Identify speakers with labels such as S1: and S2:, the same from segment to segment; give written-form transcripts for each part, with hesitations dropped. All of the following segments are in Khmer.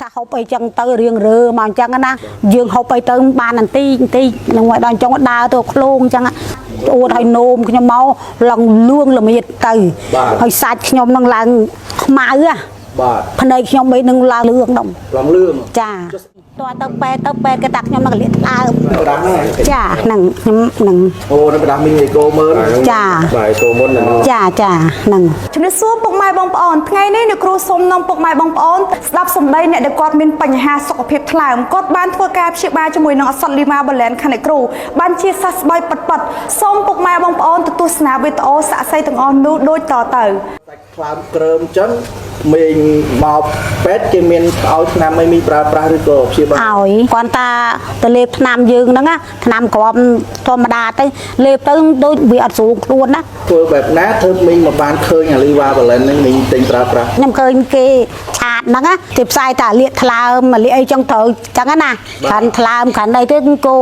S1: ថាហូបអីចឹងទៅរៀងរើមកអញ្ចឹងណាយើងហូបអីទៅបានបន្តិចបន្តិចនឹងឲ្យដល់អញ្ចឹងដើរទៅឃ្លោងអញ្ចឹងអួតឲ្យនោមខ្ញុំមកឡងលួងល្មៀតទៅហើយសាច់ខ្ញុំនឹងឡើងខ្មៅហ៎
S2: បាទ
S1: ភ្នែកខ្ញុំអីនឹងឡើងលឿងដុំ
S2: ឡងលឿង
S1: ចាតើទៅពេទ្យទៅពេទ្យគេដាក់ខ្ញុំនឹងកលៀកថ្លើម
S2: ប្រដាស់ហ្នឹង
S1: ចាហ្នឹងខ្ញុំហ្នឹង
S2: អូនៅប្រដាស់មីងអេកូមើល
S1: ចា
S3: បាទគោមុនហ្នឹង
S1: ចាចាហ្នឹង
S4: ជំរាបសួរពុកម៉ែបងប្អូនថ្ងៃនេះអ្នកគ្រូសូមនាំពុកម៉ែបងប្អូនស្ដាប់សម្ដីអ្នកដែលគាត់មានបញ្ហាសុខភាពថ្លើមគាត់បានធ្វើការព្យាបាលជាមួយនឹងឱសថលីម៉ាបូឡែនខាងអ្នកគ្រូបានជាសះស្បើយពិតៗសូមពុកម៉ែបងប្អូនទស្សនាវីដេអូសាក់សីទាំងអស់នោះដូចតទៅ
S2: សាច់ខ្លើមក្រើមអញ្ចឹងមីងមកពេទ្យគេមានឲ្យថ្នាំអីមីងប្រើប្រាស់ឬក៏ព្យាបាល
S1: ឲ្យគាត់តាទៅលេបថ្នាំយើងហ្នឹងណាថ្នាំក្រមធម្មតាទៅលេបទៅដូចវាអត់ស្រួលខ្លួនណា
S2: ធ្វើបែបណាធ្វើមីងមកបានឃើញអាលីវ៉ាបាឡិនហ្នឹងមីងទិញប្រើប្រាស់
S1: ខ្ញុំឃើញគេឆាតហ្នឹងណាគេផ្សាយតាលាកថ្លើមលាកអីចឹងត្រូវចឹងណាខាន់ថ្លើមខាន់អីទៅគោ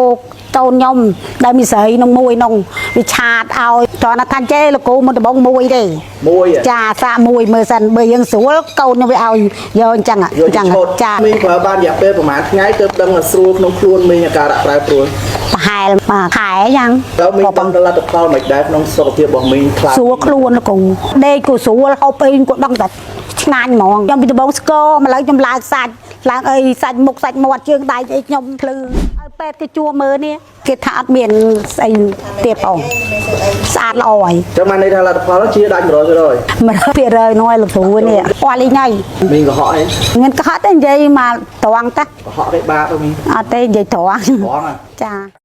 S1: តូនខ្ញុំដែលមានស្រីក្នុងមួយក្នុងវាឆាតឲ្យតោះណាថាចេះលោកគ្រូមុនដំបងមួយទេ
S2: មួយហ៎
S1: ចាសាកមួយមើលសិនបើយើងស្រួលកូនខ្ញុំវាឲ្យយកអញ្ចឹង
S2: យក
S1: អញ្ចឹង
S2: ឈុត
S1: ចា
S2: មីងប្រើបានរយៈពេលប្រហែលថ្ងៃទើបដឹងថាស្រួលក្នុងខ្លួនមីងអាការៈប្រែប្រួល
S1: ប្រហែលមួយខែយ៉ាង
S2: แล้วមីងដឹងដល់លទ្ធផលមិនដែរក្នុងសុខភាពរបស់មីងខ្លាំង
S1: ស្រួលខ្លួនលោកគ្រូដេកក៏ស្រួលហូបអីក៏ដឹងតែឆ្ងាញ់ហ្មងខ្ញុំពីដំបងស្គរម្ល៉េះខ្ញុំឡើងសាច់ឡើងអីសាច់មុខសាច់មាត់ជើងដៃអីខ្ញុំភ្លឺឲ្យពេទ្យគេជួមើលនេះគេថាអត់មានស្អីទៀតបងស្អាតល្អហើយ
S2: ចឹងបានន័យថាលទ្ធផលជាដាច់100%
S1: 100%នោះឲ្យលោកគ្រូនេះអស់លីងហើយ
S2: មីងកុហកអី
S1: មានកុហកទេនិយាយមកត្រង់តា
S2: កុហកទេបាបមីង
S1: អត់ទេនិយាយត្រង់
S2: ត្រង់ហ៎
S1: ចា